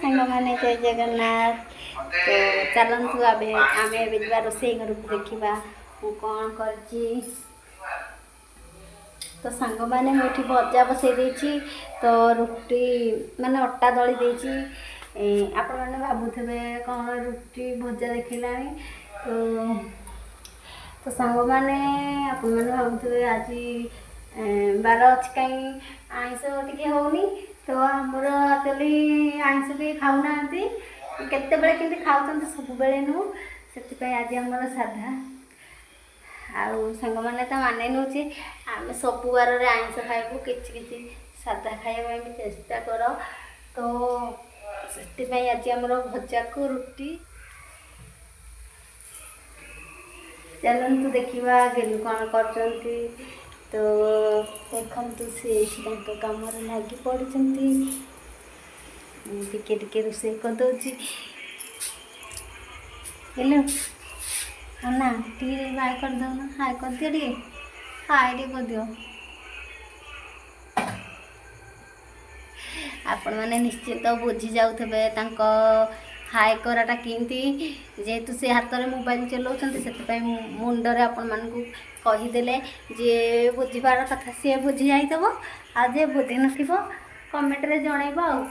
ସାଙ୍ଗମାନେ, ଜୟ ଜଗନ୍ନାଥ। ତ ଚାଲନ୍ତୁ, ଆମେ ଏବେ ଯିବା ରୋଷେଇ ଘରକୁ, ଦେଖିବା ମୁଁ କ'ଣ କରିଛି। ତ ସାଙ୍ଗମାନେ, ମୁଁ ଏଠି ଭଜା ବସେଇ ଦେଇଛି, ତ ରୁଟି ମାନେ ଅଟା ଦଳି ଦେଇଛି। ଆପଣମାନେ ଭାବୁଥିବେ କ'ଣ ରୁଟି ଭଜା ଦେଖିଲାଣି। ତ ସାଙ୍ଗମାନେ, ଆପଣମାନେ ଭାବୁଥିବେ ଆଜି ବାର ଅଛି, କାହିଁ ଆଇଁଷ ଟିକେ ହେଉନି। ତ ଆମର ଆକ୍ଚୁଆଲି ଆଇଁଷ ବି ଖାଉନାହାନ୍ତି, କେତେବେଳେ କେମିତି ଖାଉଛନ୍ତି, ସବୁବେଳେ ନୁହଁ। ସେଥିପାଇଁ ଆଜି ଆମର ସାଧା। ଆଉ ସାଙ୍ଗମାନେ, ତା ମାନେ ନେଉଛି ଆମେ ସବୁ ବାରରେ ଆଇଁଷ ଖାଇବୁ, କିଛି କିଛି ସାଧା ଖାଇବା ପାଇଁ ବି ଚେଷ୍ଟା କର। ତ ସେଥିପାଇଁ ଆଜି ଆମର ଭଜାକୁ ରୁଟି। ଚାଲନ୍ତୁ ଦେଖିବା ଗେଲୁ କ'ଣ କରୁଛନ୍ତି। ତ ଦେଖନ୍ତୁ, ସେ ଏଇଠି ତାଙ୍କ କାମରେ ଲାଗି ପଡ଼ିଛନ୍ତି। ମୁଁ ଟିକେ ଟିକେ ରୋଷେଇ କରିଦେଉଛି। ଗେଲୁ ନା, ଟିକେ ବାଏ କରିଦେଉନ, ହାଏ କରିଦିଅ, ଟିକେ ହାଏ ଟିକେ କରିଦିଅ। ଆପଣମାନେ ନିଶ୍ଚିତ ବୁଝି ଯାଉଥିବେ ତାଙ୍କ ହାଏ କରାଟା କେମିତି। ଯେହେତୁ ସେ ହାତରେ ମୋବାଇଲ ଚଲାଉଛନ୍ତି, ସେଥିପାଇଁ ମୁଣ୍ଡରେ ଆପଣମାନଙ୍କୁ କହିଦେଲେ ଯିଏ ବୁଝିବାର କଥା ସିଏ ବୁଝି ଯାଇଥିବ, ଆଉ ଯିଏ ବୁଝି ନଥିବ କମେଣ୍ଟରେ ଜଣାଇବ। ଆଉ